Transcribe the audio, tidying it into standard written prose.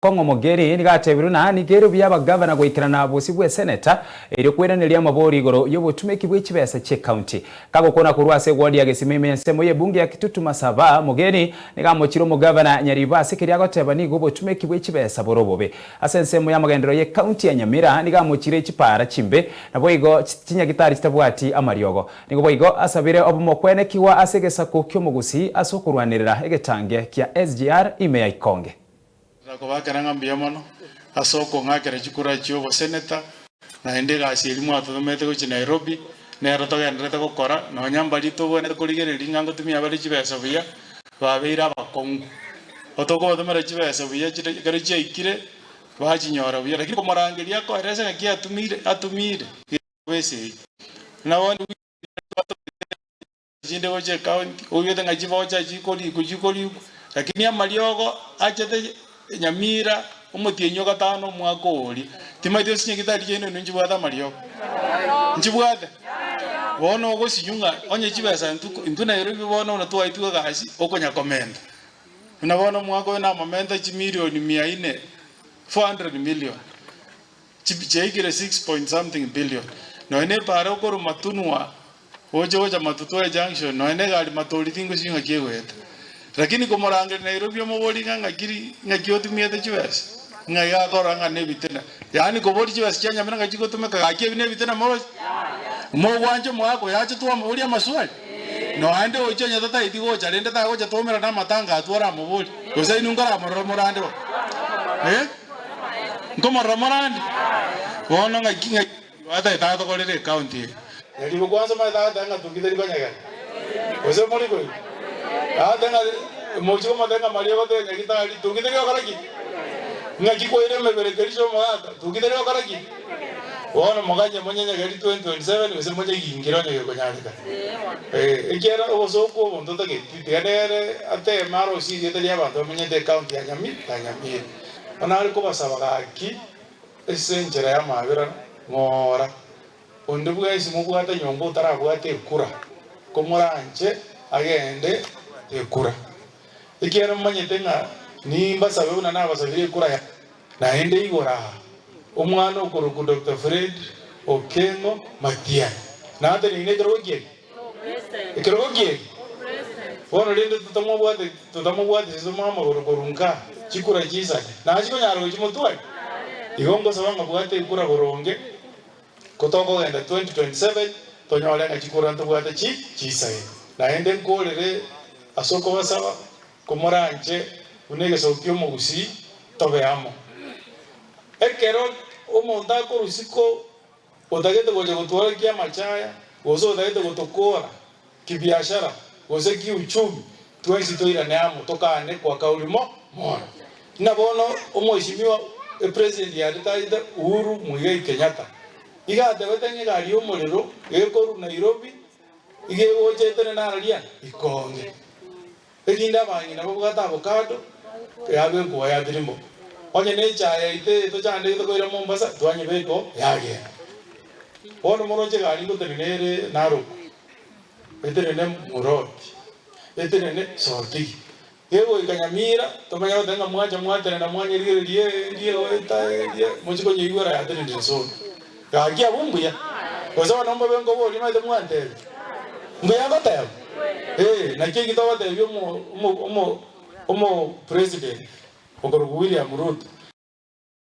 Kong'o Mogeri nigo atebirwe na nigo ere buya abagavana goikerana bosio bw'eseneta erio koiraneria amabori igoro y'obotumeki bwe chibesa chi'ecounty. Kagokwana korwa ase eward ya Gesima ime ensemo y'ebunge ya Kitutu Masaba, Mogeni nigo amochire omogavana Nyaribo ase keria agoteba nigo obotumeki bwe chibesa bore obobe. Ase ensemo y'amagenderero y'ecounty ya Nyamira nigo amochire chipaara chimbe naboigo chinyagitari chitabwati amariogo. Nigo boigo asabire obomokwenekigwa ase egesaku ki'omogusii ase okorwanerera egetange kia SGR ime ya Ikonge. Nakobakera ng'a mbuya mono ase okong'akera chikura chi'oboseneta, naende egasi eria mwatotomete gochia Nairobi, nero togendererete gokora, nonya mbaria tobwenerete korigereria ng'a ngotumia bare chibesa buya, babeire abakong'u. Otokobatomera chibesa buya chire ekero chiaikire, bachinyora buya, lakini komorangeria akoerese ng'aki atumire atumire, esegi. Buna bono. Chinde gochia ecounty, oigwete ng'a chivocha chikorikwa chikorikwa, lakini amariogo achete Nyamira omotienyi o gatano omwaka oria, timanyeti gose chinyagitari chiaino inwe nchibwate amariogo? Nchibwate? Bono ogosinywa ng'a onye chibesa intwe intwe Nairobi bono buna twaetwe egasi, okonya komenta. Buna bono omwaka oyo namomenta chimilioni mia inne, 400 million. Chiaikire six point something billion. Nonya ne epara okorwa Matunwa gocha gocha Matutu junction nonya ne egari matori tingosinywa ng'aki egoeta. Lakini komorangeria Nairobi omoborie ng'a ng'aki ri ng'aki otumiete chibesa ng'a iga akorora ng'a nebitina. Yaani koboria chibesa chia Nyamira ng'aki chigotumeka gaki ebi nebitina moroche? Mogwancha omogaka oyo ache twamoboria amaswali? Noende gochia onye tataeti gocha rende tagocha twaumerana amatanga atwo oramoborie. Gose inwe nkoramorora morande bo? Eh? Nkomorora morande? Bono ng'aki ng'aki atagete atokorere ecounty eye. Nyaribo kwanza omanyete agateba ng'a Tungi tari konyegera. Gose mori koigwa? Agateba ng'a mochie komotebia ng'a Maria ogotebia Nyagitari, Tungi tari gokora ki? Ng'aki kwaire emebere Kericho omogaka, Tungi tari gokora ki? Bono moganye monyenyegeri 2027 gose monyegingire onye gekonyarekana. Eh, ekiagera obosooku obo ntotageti, tiga nere ateme arosie erieta ri'abanto bamenyete ecounty ya Nyami ya Nyamira. Bono are kobasaba gaki ase enchera y'amabera ng'ora, onde bwensi mobwate nyomba otarabwate ekura, komoranche agende ekura. Ekiagera momanyete ng'a nimbasabe buna nabasabire ekura ya. Naende igoro aa, omwana okorokwa Doctor Fred Okengo Matiang'i nateneine ekerogo kiaye? Ekerogo kiaye? Bono rende totamobwate totamobwatisi tomoe amagoro korwa nka chikura chisane, nachi konyara gochia motware? Igo ngosaba ng'a bwate ekura boronge, ko tokogenda 2027 tonyore ng'a chikura ntobwate chi chisaine. Naende nkorere ase okobasaba. Komoranche buna egesaku ki'omogusii, tobe amo. Ekero omonto akorwa isiko otagete gocha gotwara kiamachaya, gose otagete gotokora kibiashara, gose kiuchumi, twensi toirane amo tokane kwa kauli mo mono. Buna bono omweshimiwa epresident yaritagete Uhuru Muigai Kenyatta, iga atebete ng'a egari y'omorero gekorwa Nairobi iga egocha etenene aria Ikonge. Erinde abang'ina babwate avocado, yabekwa yatirimboka. Onye nechae yaito eye tochandegete koira Mombasa, twanyebeka oo, yagenda. Bono moroche egari ngotenena ere Narok, etenene Muroti, etenene Sotik. Gegoika Nyamira, tomanye goteba ng'a mwacha mwatenena mwanyerigereria eria egoeta eria, mochie konyeigwera yatenenire Sondu. Gaki abwo mbuya, gose bono mbobe nkoboria omanyete mwantebia? Mbuya ngoteba? Ee, naki eki togotebia omo omo omo omo president okorokwa William Ruto.